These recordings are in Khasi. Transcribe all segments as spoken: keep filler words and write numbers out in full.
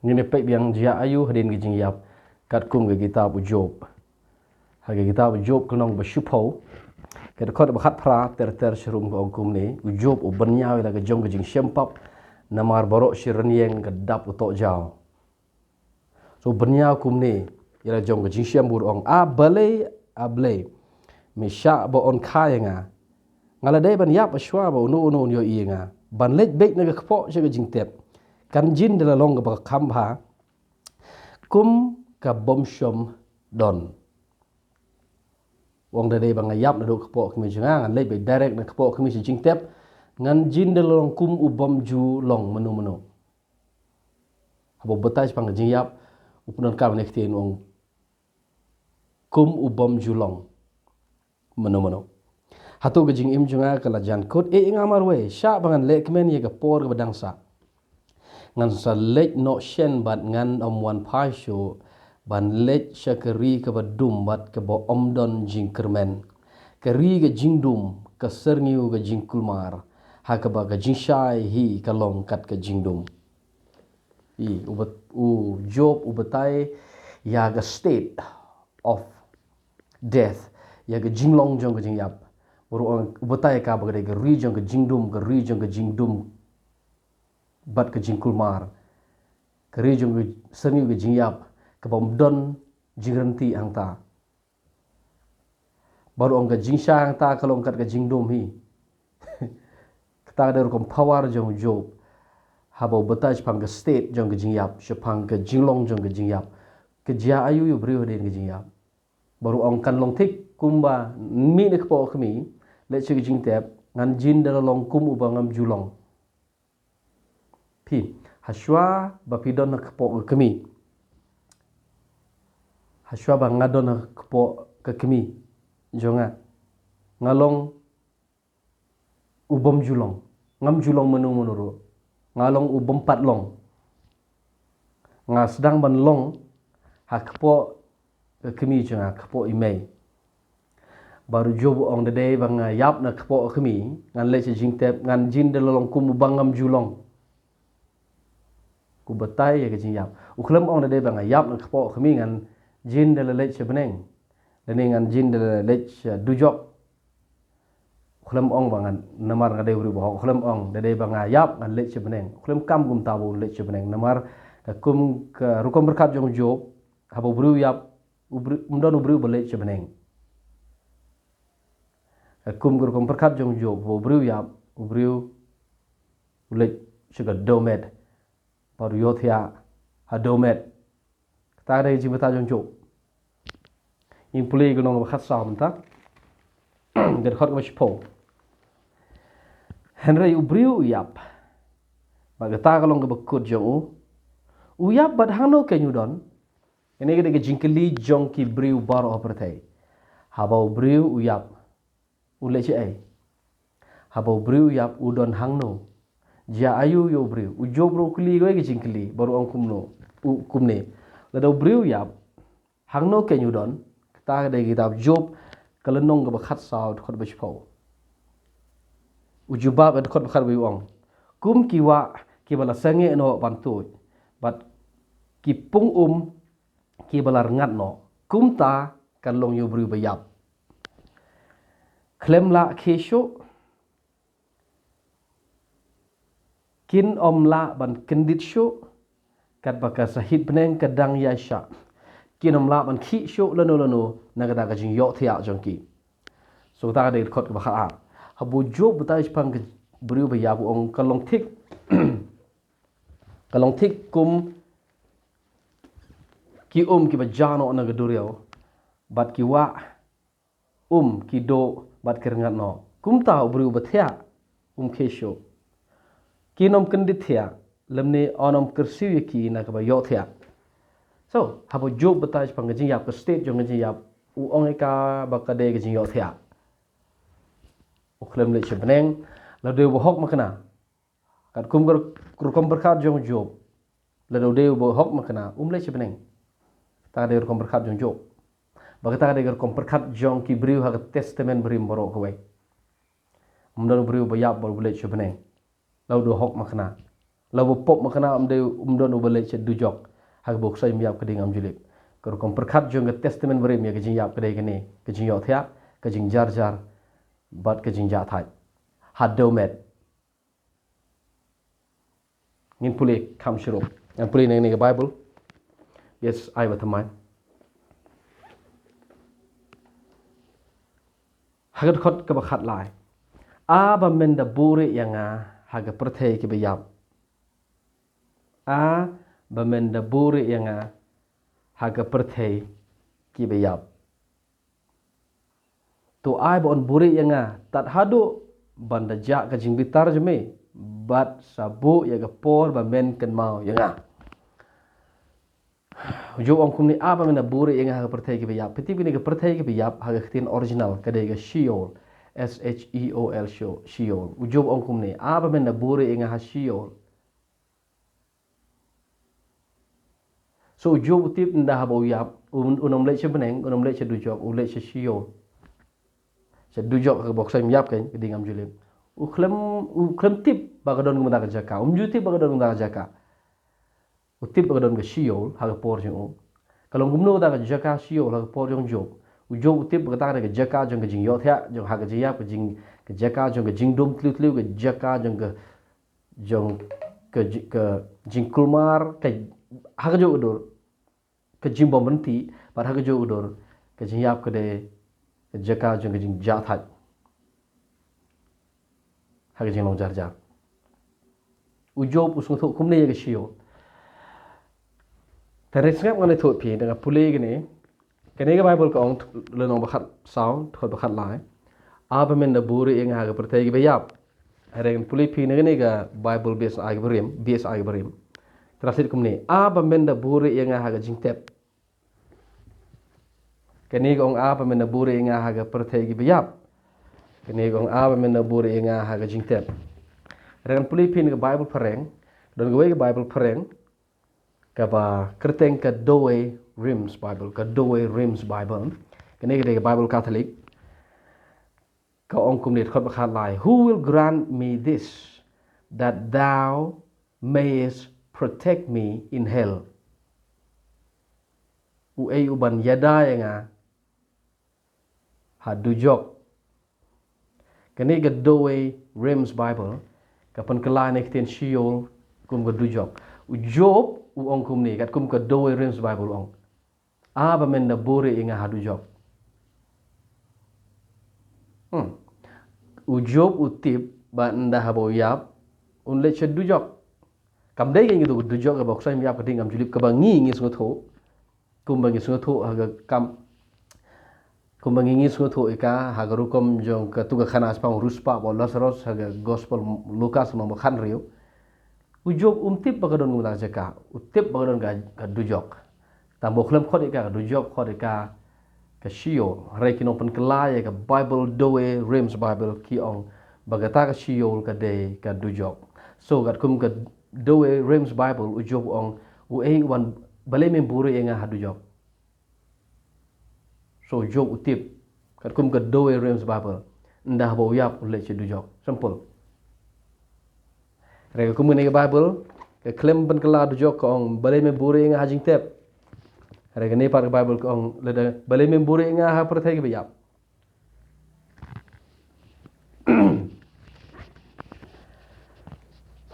Ngin ïa peit biang jia aïu hadien ka jingïap katkum ka kitab u Job. Ha ka kitab u Job ka lynnong ba shiphew, ka dkhot ba khatphra ter ter sharum ka ong kumne: U Job u bynñiaw ïa la ka jong ka jingshem pap, namar baroh shi rynïeng ka dap u tohjaw. So bynñiaw kumne ïa la jong ka jingshem bad u ong: A Blei, a Blei, me shah ba yn kha ïa nga. Nga la dei ban ïap shuwa ba uno uno un ïohi ïa nga. Ban leit beit na ka kpoh sha ka jingtep, kan jin da la long kaba kham bha kum ka bym shym don. U ong da dei ba nga ïap naduh kpoh kmie jong nga, ngan leit beit direct na kpoh kmie sha jingtep, ngan jin da la long kum u bym ju long mano mano. Haba u batai shaphang ka jingïap, u pyndonkam ïa kane ka ktien, u ong kum u bym ju long mano mano. Hato ka jingim jong nga ka la jan kut? Ïeh ïa nga marwei, shah ba ngan lehkmen ïa ka por kaba dang sah. Ngan sa leit noh shen bad ngan ym wan phai shuh, ban leit sha ka ri kaba dum bad kaba ym don jingkyrmen, ka ri ka jingdum, ka syrngiew ka jingkulmar, ha kaba ka jingshai hi ka long kat ka jingdum. Ïa, u bat-, u Job u batai ïa ka state of death, ïa ka jinglong jong ka jingïap. Baroh u ong, u batai ka ba ka dei ka ri jong ka jingdum, ka ri jong ka jingdum bad ka jingkulmar, ka ri jong ka syrngiew ka jingïap, kaba ym don jingryntih hangta. Baroh u ong ka jingshai hangta ka long kat ka jingdum hi. Kata ka dei rukom power jong u Job haba u batai shaphang ka state jong ka jingïap, shaphang ka jinglong jong ka jingïap. Ka jia aïu ïa u briew hadien ka jingïap? Baroh u ong kan long thik kumba mih na kpoh kmie, leit sha ka jingtep, ngan jin da la long kum uba ngam ju long. Phi, hashuwa ba phi don ha kpoh ka kmie, hashuwa ba nga don ha kpoh ka kmie jong nga, nga long u bym ju long, ngam ju long mano mano ruh, nga long u bym pat long. Nga sdang ban long ha kpoh ka kmie jong nga, kpoh i mei. Bad u Job u ong da dei ba nga ïap na kpoh ka kmie, ngan leit sha jingtep, ngan jin da la long kum uba ngam ju long. Ku batai ïa ka jingïap. U khlem ong da dei ba nga ïap na kpoh ka kmie ngan jin da la leit sha bneng, lane ngan jin da la leit sha dujok. U khlem ong ba ngan, namar nga dei u briew bahok. U khlem ong da dei ba nga ïap ngan leit sha bneng. U khlem kam kumta ba un leit sha bneng. Namar ka kum ka rukom pyrkhat jong u Job, haba u briew u ïap, u briew, um don u briew ba leit sha bneng. Ka kum ka rukom pyrkhat jong u Job, haba u briew u ïap, u briew u leit sha ka dewmet, bad u ïohthiah ha dewmet. Kata ka dei ka jingbatai jong u Job. Ngin pule ka lynnong ba khatsaw mynta, ka dkhot kaba shiphew. Hynrei u briew u ïap, bad kata ka long kaba kut jong u. U ïap bad hangno keiñ u don? Kane ka dei ka jingkylli jong ki briew baroh ha pyrthei. Haba u briew u ïap, u leit shaei? Haba u briew u ïap u don hangno? Jia aïu ïa u briew? U Job ruh u kylli kawei ka jingkylli, baroh u ong kumno, u kumne: Lada u briew u ïap, hangno keiñ u don? Kata ka dei ka kitab Job, ka lynnong kaba khatsaw, dkhot ba shiphew. U jubab ha dkhot ba khatwei u ong: Kum ki wah kiba la sangeh noh ban tuid, bad ki pung um kiba la rngat noh, kumta kan long ïa u briew ba ïap. Khlem lah khie shuh, kin ym lah ban kyndit shuh, katba ka sahit bneng ka dang ïaishah. Kin ym lah ban khih shuh lano lano na ka bynta ka jingïohthiah jong ki. So kata ka dei ka dkhot kaba khat ar. Haba u Job u batai shaphang ka briew ba ïap u ong ka long thik, ka long thik kum ki um kiba jah noh na ka duriaw, bad ki wah um ki duh bad ki rngat noh. Kumta u briew ba thiah um khie shuh, kin ym kyndit thiah, lymne yn ym kyrsiew ïa ki na kaba ïohthiah. So haba u Job u batai shaphang ka jingïap, ka state jong ka jingïap, u ong ïa ka ba ka dei ka jingïohthiah. U khlem leit sha bneng, lada u dei u bahok makna. Katkum ka rukom pyrkhat jong u Job, lada u dei u bahok makna, um leit sha bneng. Kata ka dei ka rukom pyrkhat jong u Job. Bad kata ka dei ka rukom pyrkhat jong ki briew ha ka Testament Barim baroh kawei. Um don u briew ba ïap bad u leit sha bneng, lada u dei u hok makna. La u pop makna um dei, um don uba leit sha dujok ha ka book sha im ïap ka ding am julip. Ka rukom pyrkhat jong ka Testament Barim ïa ka jingïap ka dei kane, ka jingïohthiah, ka jingjarjar, bad ka jingjahthait. Haduh met. Ngin pule kham shuh ruh. Ngan pule na kane ka Bible. Yes, ai ba thymmai. Ha ka dkhot kaba khatlai. A ba men da buhrieh ïa nga ha ka pyrthei kiba ïap. A ba men da buhrieh ïa nga ha ka pyrthei kiba ïap. To ai ba un buhrieh ïa nga tad haduh ban da jah ka jingbitar jong me, bad sa buh ïa ka por ba men kynmaw ïa nga. U Job u ong kumne, a ba men da buhrieh ïa nga ha ka pyrthei kiba ïap. Phi tip kane ka pyrthei kiba ïap ha ka ktien original ka dei ka Sheol. S H E O L, Sheol, Sheol. U Job u ong kumne, a ba men da buhrieh ïa nga ha Sheol. So u Job u tip ynda haba u ïap, un, un ym leit sha bneng, un ym leit sha dujok, u leit sha Sheol. Sha dujok ha ka book sha im ïap kane, ka ding am julip. U khlem, u khlem tip ba ka don kumta ka jaka. Um ju tip ba ka don kumta ka jaka. U tip ba ka don ka Sheol ha ka por jong u. Ka long kumno kata ka jaka Sheol ha ka por jong u Job? U Job u tip ba kata ka dei ka jaka jong ka jingïohthiah, jong ha ka jingïap, ka jing, ka jaka jong ka jingdum tliw tliw, ka jaka jong ka, jong ka ji-, ka jingkulmar, ka, ha kajuh ka dur ka jingbymrynti, bad ha kajuh ka dur ka jingïap ka dei ka jaka jong ka jingjahthait. Ha ka jinglong jarjar. U Job u sngewthuh kumne ïa ka Sheol. Te hynrei sngap, ngan ïathuh ïa phi, da nga pule kane. Kane ka Bible ka ong, lynnong ba khatsaw, dkhot ba khatlai. A ba men da buhrieh ïa nga ha ka pyrthei kiba ïap. Hynrei ngan pule ïa phi na kane ka Bible B S I ka barim, B S I ka barim. Translate kumne, a ba men da buhrieh ïa nga ha ka jingtep. Kane ka ong, a ba men da buhrieh ïa nga ha ka pyrthei kiba ïap. Kane ka ong, a ba men da buhrieh ïa nga ha ka jingtep. Hynrei ngan pule ïa phi na ka Bible phareng. Don kawei ka Bible phareng kaba kyrteng ka Douay Rheims Bible, ka Douay Rheims Bible. Kane ka dei ka Bible Catholic. Ka ong kumne, dkhot ba khatlai, "Who will grant me this, that thou mayest protect me in hell?" Uei uban ïada ïa nga ha dujok? Kane ka Douay Rheims Bible ka pynkylla ïa ka ktien Sheol kum ka dujok. U Job u ong kumne, katkum ka Douay Rheims Bible u ong, a ba men da buhrieh ïa nga ha dujok. Hmm. U Job u tip ba ynda haba u ïap un leit sha dujok. Kam dei kane ka dujok kaba u sngewthuh ïa ka ding am julip kaba ngi ngi sngewthuh. Kumba ngi sngewthuh ha ka kam, kumba ngi ngi sngewthuh ïa ka ha ka rukom jong ka tu ka khana spang ruspah ba u Lazarus ha ka Gospel Lukas lynnong ba khathynriew. U Job um tip ba ka don kumta ka jaka, u tip ba ka don ka, ka dujok. Tang ba u khlem khot ïa ka, ka dujok, khot ïa ka, ka Sheol. Hynrei ki nongpynkylla ïa ka Bible Douay Rheims Bible ki ong ba kata ka Sheol ka dei ka dujok. So katkum ka Douay Rheims Bible u Job u ong, uei uban, balei men buhrieh ïa nga ha dujok? So u Job u tip, katkum ka Douay Rheims Bible, ynda haba u ïap un leit sha dujok. Simple. Hynrei katkum kane ka Bible ka khlem pynkylla dujok, ka ong, balei men buhrieh ïa nga ha jingtep? Hynrei kane pat ka Bible ka ong, lada, balei men buhrieh ïa nga ha pyrthei kiba ïap?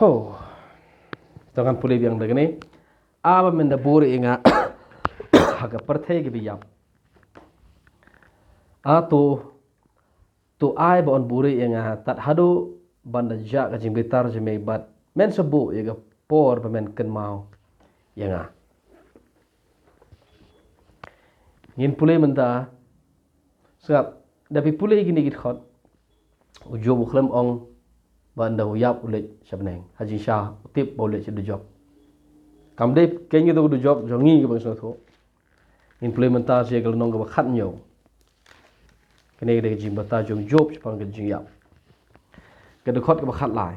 Ho. To ngan pule biang da kane. A ba men da buhrieh ïa nga ha ka pyrthei kiba ïap. A to, to ai ba un buhrieh ïa nga tad haduh ban da jah ka jingbitar jong me, bad men sa buh ïa ka por ba men kynmaw ïa nga. Ngin pule mynta, sngap, da phi pule ïa kine ki dkhot, u Job u khlem ong ba ynda u ïap u leit sha bneng. Ha jingshisha u tip ba u leit sha dujok. Kam dei kane ka dujok jong ngi kaba ngi sngewthuh. Ngin pule mynta sha ka lynnong kaba khathynñiew. Kane ka dei ka jingbynta jong u Job shaphang ka jingïap. Ka dkhot kaba khatlai.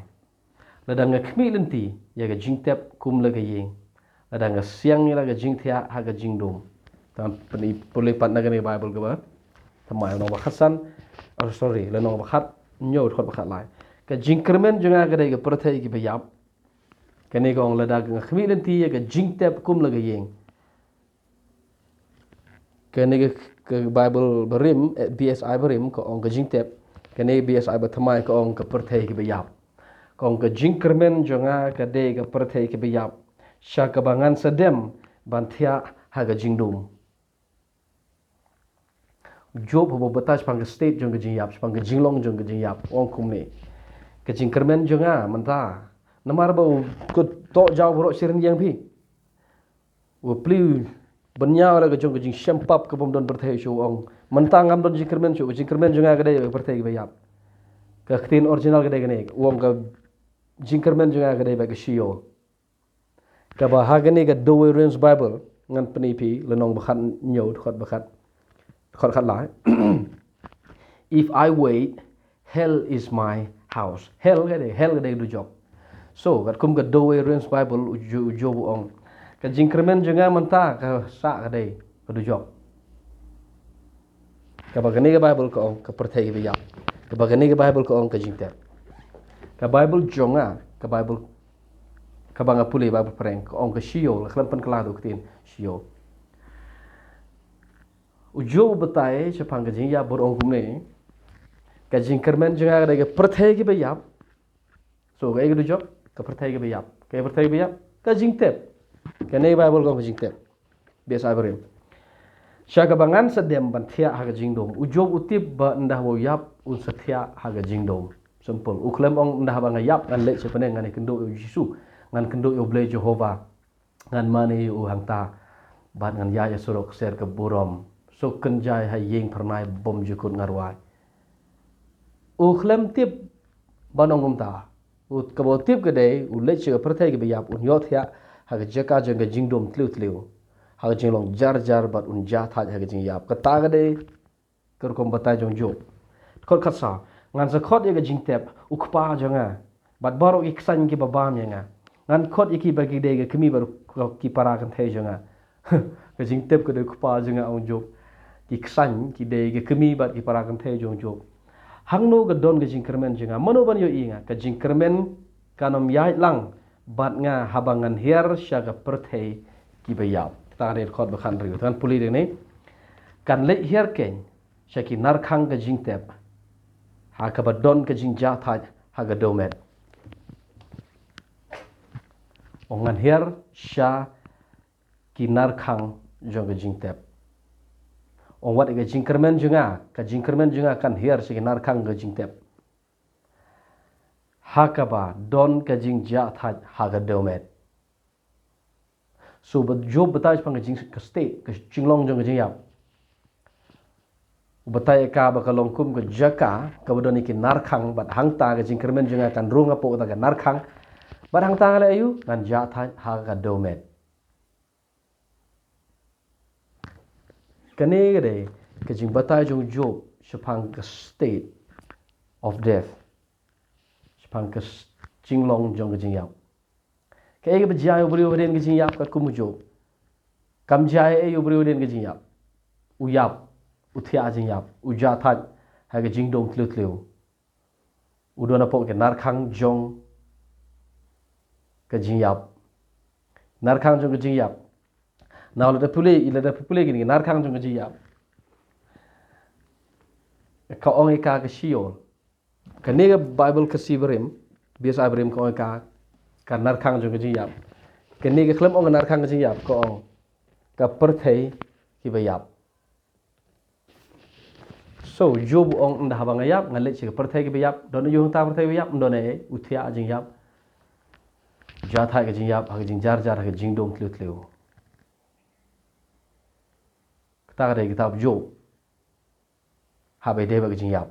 Lada nga khmih lynti ïa ka jingtep kum la ka ïing, lada nga siang ïa la ka jingthiah ha ka jingdum. Tang pyn-i pule pat na kane ka Bible kaba thymmai, lynnong ba khatsan, oh, sorry, lynnong ba khathynñiew, dkhot ba khatlai. Ka jingkyrmen jong nga ka dei ka pyrthei kiba ïap. Kane ka ong lada nga khmih lynti ïa ka jingtep kum la ka ïing. Kane ka, ka Bible barim, eh, B S I barim, ka ong ka jingtep. Kane B S I bathymmai ka ong ka pyrthei kiba ïap. Ka ong ka jingkyrmen jong nga ka dei ka pyrthei kiba ïap. Sha kaba ngan sa dem ban thiah ha ka jingdum. Job haba batai shaphang ka state jong ka jingïap, shaphang ka jinglong jong ka jingïap, ong kumne. Ka jingkyrmen jong nga mynta. Namar ba u ka toh jaw baroh shirin ïeng phi. U pli u bynñiaw la ka jong ka jingshem pap ka bym don pyrthei shuh, ong. Mynta ngam don jingkyrmen shuh, ka jingkyrmen jong nga ka dei ka pyrthei kiba ïap. Ka ktien original ka dei kane, u ong ka jingkyrmen jong nga ka dei ba ka Sheol. Kaba ha kane ka Douay Rheims Bible ngan pyni phi lynnong ba khat hynñiew, dkhot ba khat, dkhot khat lai. If I wait, hell is my house. Hell ka dei, hell ka dei ka dujok. So katkum ka Douay Rheims Bible u Job, u Job u ong, ka jingkyrmen jong nga mynta ka sah ka dei ka dujok. Kaba kane ka Bible ka ong ka pyrthei kiba ïap. Kaba kane ka Bible ka ong ka jingtep. Ka Bible jong nga, ka Bible kaba nga pule, Bible phareng, ka ong ka Sheol, khlem pynkylla da u ktien Sheol. U Job u batai shaphang ka jingïap bad u ong kumne. Ka jingkyrmen jong nga ka dei ka pyrthei kiba ïap. So kaei ka dujok? Ka pyrthei kiba ïap. Kaei ka pyrthei kiba ïap? Ka jingtep. Kane ka Bible ka ong ka jingtep. B S I barim. Sha kaba ngan sa dem ban thiah ha ka jingdum. U Job u tip ba ynda u ïap un sa thiah ha ka jingdum. Simple. U khlem ong ynda haba nga ïap ngan leit sha bneng, ngan ïakynduh ïa u Jisu, ngan kynduh ïa u Blei Jehobah, ngan mane ïa u hangta, bad ngan ïaid ïa surok ser ka burom, suk kynjai ha ïing phyrnai bymjukut nga rwai. U khlem tip ban ong kumta. U kaba u tip ka dei u leit sha ka pyrthei kiba ïap, un ïohthiah ha ka jaka jong ka jingdum tliw tliw, ha ka jinglong jar jar bad un jah thait ha ka jingïap. Kata ka dei ka rukom batai jong u Job. Dkhot khatsaw. Ngan sa khot ïa ka jingtep, u kpa jong nga, bad baroh ki ksaiñ kiba bam ïa nga. Ngan khot ïa ki ba ki dei ka kmie bad ki para kynthei jong nga. Ka jingtep ka dei u kpa jong nga, ong u Job. Ki ksaiñ ki dei ka kmie bad ki para kynthei jong u Job. Hangno ka don ka jingkyrmen jong nga? Mano ban ïohi ïa nga? Ka jingkyrmen kan ym ïaid lang bad nga haba ngan hiar sha ka pyrthei kiba ïap. Kata ka dei dkhot ba khathynriew. Te ngan pule ïa kane. Kan leit hiar keiñ sha ki narkhang ka jingtep, ha kaba don ka jingjah thait ha ka dewmet. Ong ngan hiar sha ki narkhang jong ka jingtep. Ong wat ïa ka jingkyrmen jong nga, ka jingkyrmen jong nga kan hiar sha ki narkhang ka jingtep, ha kaba don ka jingjah thait ha ka dewmet. So ba Job batai shaphang ka jing, ka state, ka jinglong jong ka jingïap. U batai ïa ka ba ka long kum ka jaka kaba don ïa ki narkhang, bad hangta ka jingkyrmen jong nga kan rung hapoh kata ka narkhang. Bad hangta ngan leh aïu? Ngan jah thait ha ka dewmet. Kane ka dei ka jingbatai jong u Job shaphang ka state of death, shaphang ka s-, jinglong jong ka jingïap. Kaei kaba jia ïa u briew hadien ka jingïap katkum u Job? Kam jia ei ei ïa u briew hadien ka jingïap. U ïap, u thiah jingïap, u jah thait ha ka jingdum tliw tliw. U don hapoh ka narkhang jong ka jingïap. Narkhang jong ka jingïap. Nau lada pule, lada pule kine ki narkhang jong ka jingïap, ka ong ïa ka ka Sheol. Kane ka Bible Khasi barim, B S I barim ka ong ïa ka ka narkhang jong ka jingïap. Kane ka khlem ong ka narkhang ka jingïap, ka ong ka pyrthei kiba ïap. So Job u ong ynda haba nga ïap ngan leit sha ka pyrthei kiba ïap. Don aïu hangta pyrthei kiba ïap? Ym don ei ei, u thiah jingïap, jah thait ka jingïap, ha ka jingjar jar, ha ka jingdum tliw tliw. Kata ka dei kitab Job. Haba ïadei bad ka jingïap.